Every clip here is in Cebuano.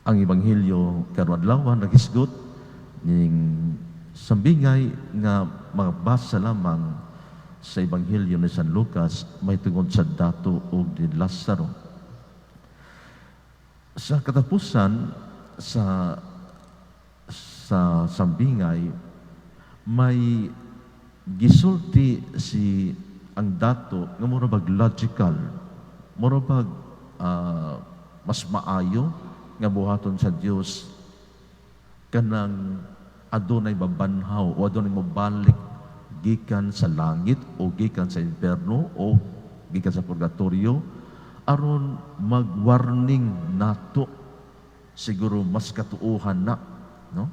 Ang Ebanghelyo karon adlaw naghisgot ning sambingay nga mabasa lamang sa Ebanghelyo ni San Lucas may tungod sa dato ug ni Lazaro. Sa katapusan sa sambingay, may gisulti si ang dato nga mura bag logical, mura bag mas maayo nga buhaton sa Dios kanang adunay mabanhaw o adunay mobalik gikan sa langit o gikan sa impierno o gikan sa purgatorio aron mag-warning nato. Siguro mas katuohan na, no,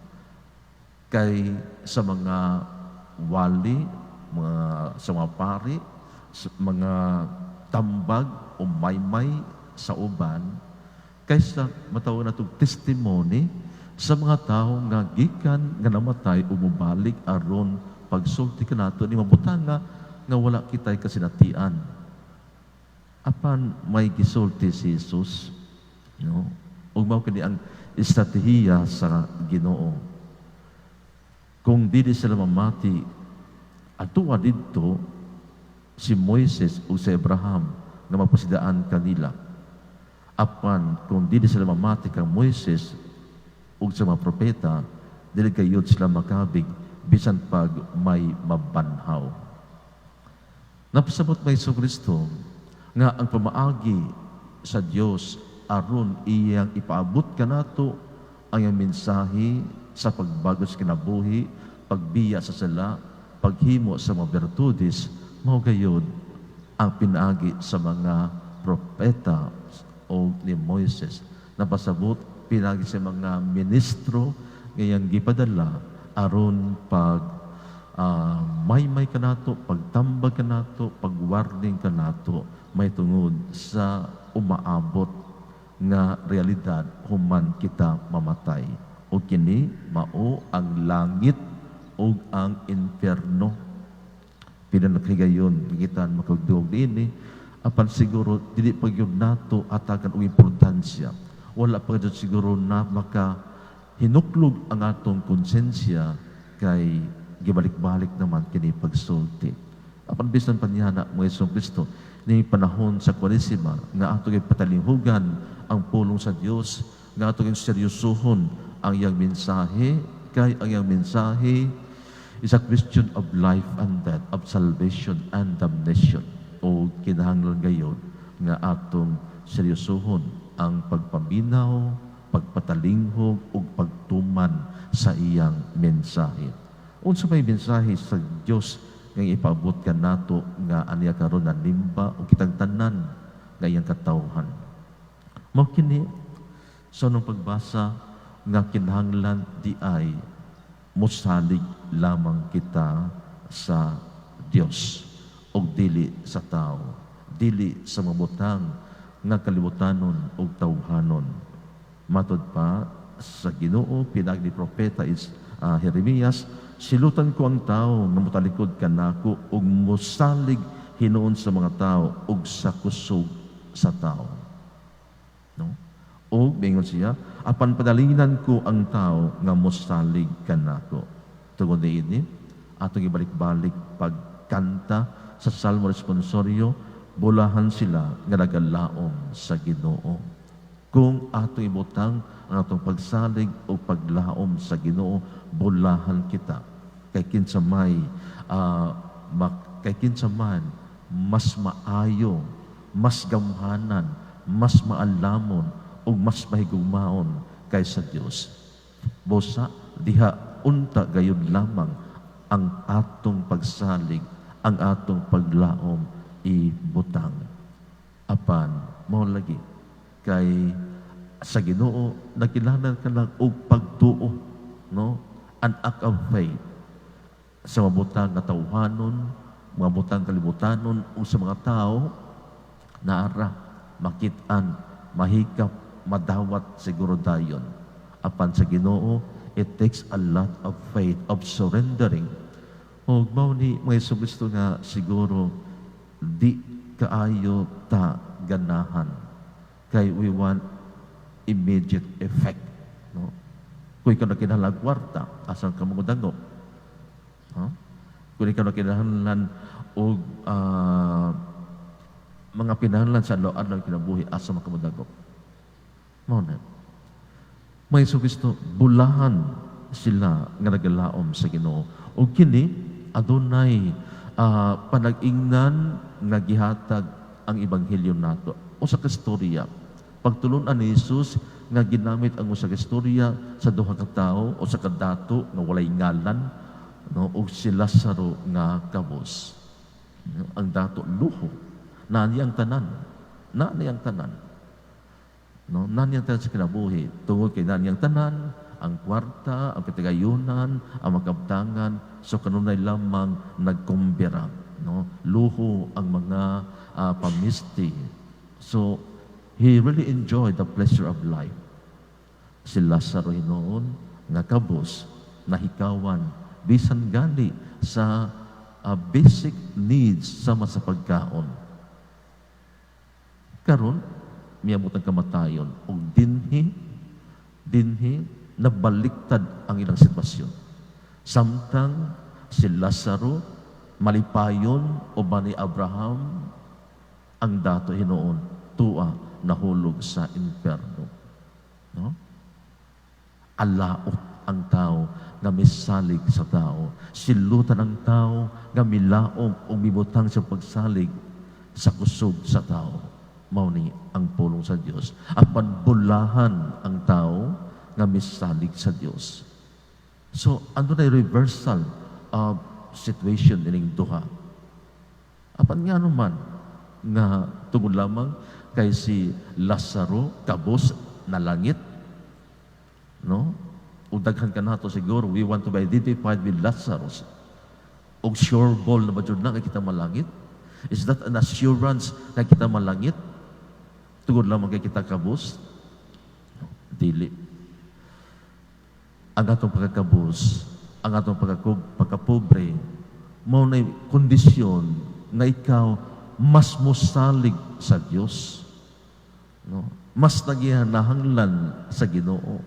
kay sa mga wali, mga sa mga pari, sa mga tambag o maymay sa uban kaysa matawag na itong testimony sa mga tao nga gikan nga namatay o mobalik aron pagsulti kanato ni mabutang nga wala kita'y kasinatian. Apan may gisulti si Jesus, no, ug mao kini ang estratehiya sa Ginoo: kung dili sila mamati, adtua didto si Moises ug si Abraham nga mapasidaan kanila. Apan kung dili sila mamati kang Moises ug sa mga propeta, dili gayud sila makabig bisan pag may mabanhaw. Napasabot may Kristo nga ang pamaagi sa Dios aron iyang ipaabot kanato ang iyang mensahe sa pagbago sa kinabuhi, pagbiya sa sala, paghimo sa mga bertudes, mao gayud ang pinaagi sa mga propeta o ni Moises. Napasabot pinaagi sa mga ministro ngayang gipadala aron pag maymay kanato, pagtambag kanato, pagwarning kanato may tungod sa umaabot nga realidad human kita mamatay. O kini mao ang langit ug ang impyerno. Pinanakhigayon kita makagduog niini, apan siguro dili pa gyud nato atagan og importansya. Wala pa gyud siguro na maka hinuklog ang atong konsensya kay gibalik-balik naman kini pagsulti. Apan bisan pa niya na mga Hesus Kristo ni panahon sa Kwaresima nga ato gyud patalinghugan ang pulong sa Dios, nga ato gyud seryosohon ang iyang mensahe, kay ang iyang mensahe is a question of life and death, of salvation and damnation. O kinahanglan gayon nga atong seryosohon ang pagpaminaw, pagpatalinghog ug pagtuman sa iyang mensahe. Unsa may mensahe sa Dios nga ipaabot kanato nga aniya karon nanimba o kitang tanan nga iyang katawhan? Mao kini sa unang pagbasa nga kinahanglan di ay mosalig lamang kita sa Dios ug dili sa tao, dili sa mabutang nga kalibutanon ug tawhanon. Matod pa sa Ginoo pinaagi ni propeta is Jeremias, "Silutan ko ang tao nga motalikod kanako ug mosalig hinuon sa mga tao ug sa kusog sa tao." No? O mingon siya, "Apan padalinan ko ang tao nga mosalig kanako." Tungod niini, atong ibalik-balik pagkanta sa Salmo Responsorio, "Bulahan sila nga nagalaom sa Ginoo." Kung atong ibutang ang atong pagsalig o paglaom sa Ginoo, bulahan kita. Kay kinsa man mas maayo, mas gamhanan, mas maalamon ug mas mahigugmaon kaysa Dios. Busa diha unta gayud lamang ang atong pagsalig, ang atong paglaom ibutang. Apan mao lagi kay sa Ginoo nagkinahanglan ka lang og pagtuo, no, an act of faith sa mabutang nga tawhanon, mga butang kalibutanon o sa mga tao naara makit-an, mahikap, madawat siguro dayon. Apan sa Ginoo, it takes a lot of faith, of surrendering. O mao ni mga Kristo nga siguro di kaayo ta ganahan kay we want Immediate effect, no? Kung ikaw nakinahanglan kwarta, asa ka modangop? No? Kung ikaw nakinahanglan og mga pinahanglan sa adlaw-adlaw kinabuhi, asa man ka modangop? Mao na. May Kristo, bulahan sila nga nagalaom sa Ginoo. O kini adunay panag-ingnan nga gihatag ang ebanghelyo nato. Usa ka istorya. Pagtulunan ni Jesus nga ginamit ang usa ka istorya sa duha ka tawo, usa ka dato nga walay ngalan, no, ug si Lazaro nga kabos. No, ang dato luho. Naa ang tanan. Naa ang tanan. No, naa ang tanan sa kinabuhi. Tungod kay naa ang tanan, ang kwarta, ang katigayunan, ang makabtangan, so kanunay lamang nagkumbira. No? Luho ang mga pamisti. So, he really enjoyed the pleasure of life. Si Lazaro hinuon, nga kabos, nahikawan, bisan gani sa basic needs sama sa pagkaon. Karon, miabot ang kamatayon ug dinhi dinhi nabaliktad ang ilang sitwasyon. Samtang si Lazaro malipayon uban ni Abraham, ang dato hinuon tua nahulog sa impyerno. No? Alaot ang tao nga misalig sa tao. Silutan ang tao nga milaom o mibutang sa pagsalig sa kusog sa tao. Mao ni ang pulong sa Dios. Apan bulahan ang tao nga misalig sa Dios. So, ano na reversal of situation ining duha? Apan nga naman nga tungod lamang kay si Lazaro kabos na langit, no? Ug daghan kanato siguro, we want to be identified with Lazarus. Og sure ball na ba jud na kay kita malangit? Is that an assurance na kita malangit tungod lamang kay kita kabos? No, dili. Ang atong pagkakabos, ang atong pagkapobre, mao na kondisyon nga ikaw mas mosalig sa Dios. No? Mas nagihanahanglan sa Ginoo.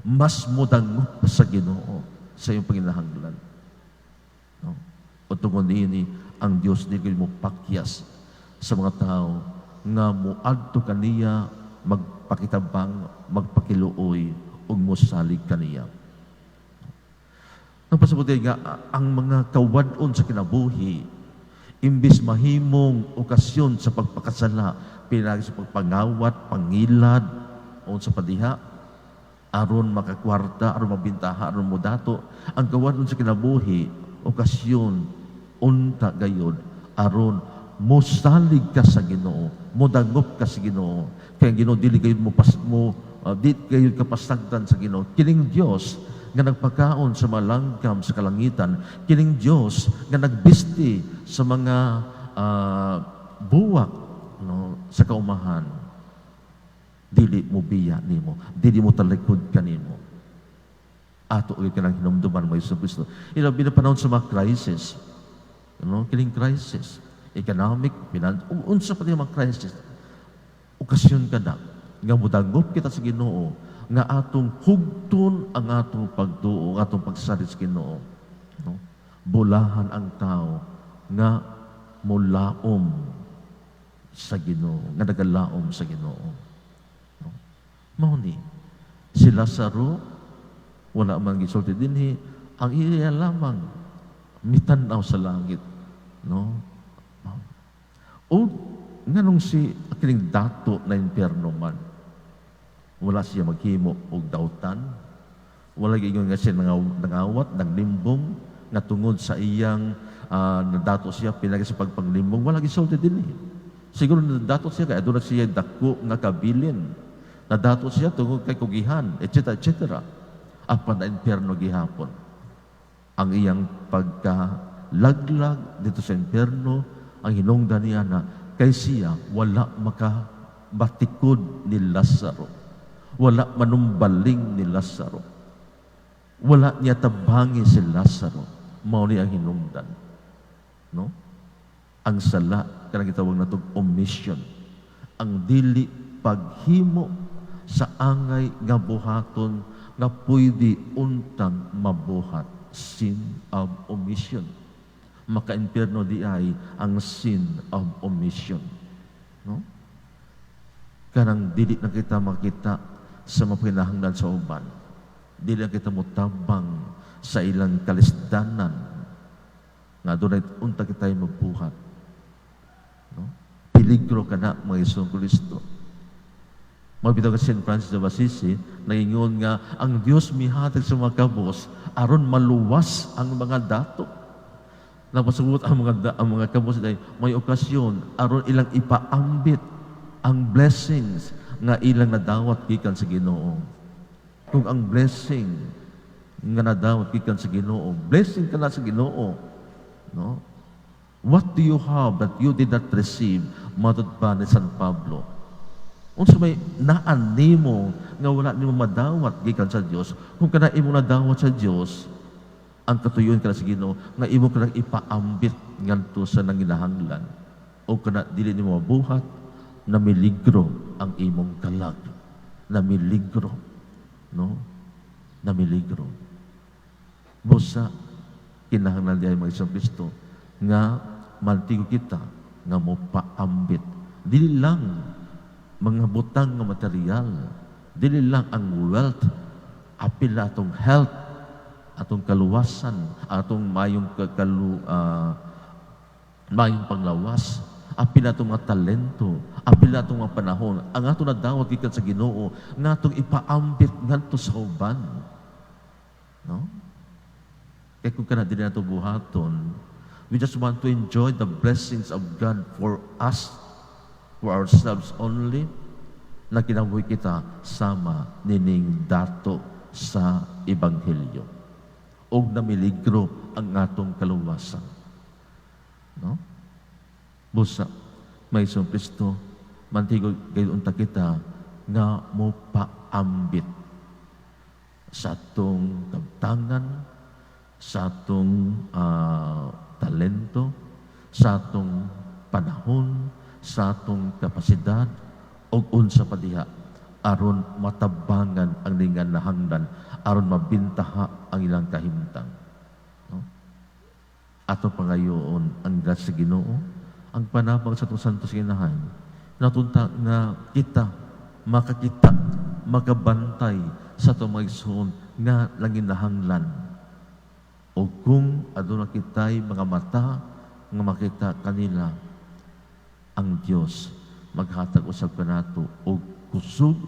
Mas modangop sa Ginoo sa iyong panginahanglan. No? O tungod niini, ang Dios dili mo pakyas sa mga tao nga muadto kaniya magpakitabang, magpakiluoy ug mosalig kaniya. Nang pasabot nga ang mga kawad-on sa kinabuhi, imbis mahimong okasyon sa pagpakasala, pinagi sa pagpangawat, pangilad, o sa padiha, aron makakwarta, aron mabintaha, aron modato, ang kawad-on sa kinabuhi, okasyon, unta gayod, aron mosalig ka sa Ginoo, modangop ka sa Ginoo. Kaya ang Ginoo dili gayud mo pas mo di gayud ka pasagdan sa Ginoo. Kining Dios nga nagpakaon sa mga langgam sa kalangitan, kining Dios nga nagbisti sa mga buwak, no, sa kaumahan, dili mo biya nimo, dili mo talikod kanimo. Ato gyud kanang hinumduman mo Hesus Kristo. Ilabi na panahon sa mga crisis. No, kining crisis, economic, finan, unsa pa mga crisis. Okasyon ka na nga mudangop kita sa Ginoo, nga atong hugton ang atong pagtuo, ang atong pagsalig sa Ginoo. No? Bulahan ang tao nga mulaom sa Ginoo, nga nagalaom sa Ginoo. No? Mao ni si Lazaro, wala man gisulti dinhi, ang iya lamang mitan-aw sa langit, no? O nganong si kining dato na impyerno man, wala siya maghimo og dautan, wala giingon nga siya nangawat, naglimbong nga tungod sa iyang nadato siya pinagi sa pagpanglimbong, wala gisulti dinhi. Siguro nadato siya kay aduna siya dako nga kabilin, nadato siya tungod kay kugihan, etc., etc. Apan na impyerno gihapon ang iyang pagkalaglag dito sa impyerno. Ang hinungdan niya na kay siya wala makabatikod ni Lazaro, wala manumbaling ni Lazaro, wala niya tabangi si Lazaro. Mao ni ang hinungdan, no? Ang sala, kanang gitawag natong omission, ang dili paghimo sa sa angay nga buhaton nga pwede untang mabuhat. Sin of omission. Maka-impierno diay ang sin of omission. No? Kanang dili na kita makita sa mapanginahanglan sa uban. Dili na kita mutabang sa ilang kalisdanan nga dunay unta kita magbuhat. No? Peligro kana, mga igsoong Kristo. Mao bitaw ka St. Francis of Assisi, nangingon nga ang Dios mihatag sa mga kabos aron maluwas ang mga dato. Napasugot ang mga kabos ay may okasyon aron ilang ipaambit ang blessings nga ilang nadawat gikan sa Ginoo. Kung ang blessing nga nadawat gikan sa Ginoo, blessing ka na sa Ginoo, no? What do you have that you did not receive? Matod pa ni San Pablo. Unsa may naan nimo nga wala nimo madawat gikan sa Dios? Kung kana imo nadawat sa Dios, ang katuyon kana sa Ginoo nga imo kanang ipaambit ngadto sa nanginahanglan. O kana dili nimo mabuhat, namiligro ang imong kalag. Namiligro, no? Namiligro. Busa kinahanglan diay, mga igsoong Kristo, nga mantigo kita nga mo paambit. Dili lang mga butang nga material, dili lang ang wealth, apil na atong health, atong kaluwasan, atong mayong panglawas, apil na atong mga talento, apil na atong mga panahon, ang atong nadawat gikan sa Ginoo, nga atong ipaambit ngadto sa uban. No? Kaya kung kana dili nato buhaton, we just want to enjoy the blessings of God for us, for ourselves only, na kinabuhi kita sama nining dato sa Ebanghelyo. Og namiligro ang atong kaluwasan. No? Busa, mga igsoong Kristo, mantigo gayud unta kita nga mo paambit sa atong kabtangan, sa atong talento, sa atong panahon, sa atong kapasidad, og unsa pa diha aron matabangan ang nanginahanglan, aron mabintaha ang ilang kahimtang. No? Ato pangayoon ang grasya sa Ginoo, ang panabang sa atong Santos Ginahan, natunta nga kita makakita, makabantay sa atong mga igsoon nga nanginahanglan. O kung aduna kita'y mga mata nga makita kanila, ang Dios maghatag usab kanato og kusog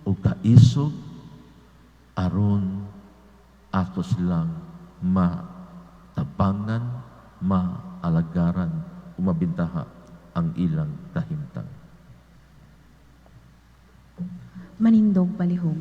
o kaisog aron ato silang matabangan, maalagaran, o mabintaha ang ilang kahimtang. Manindog palihog.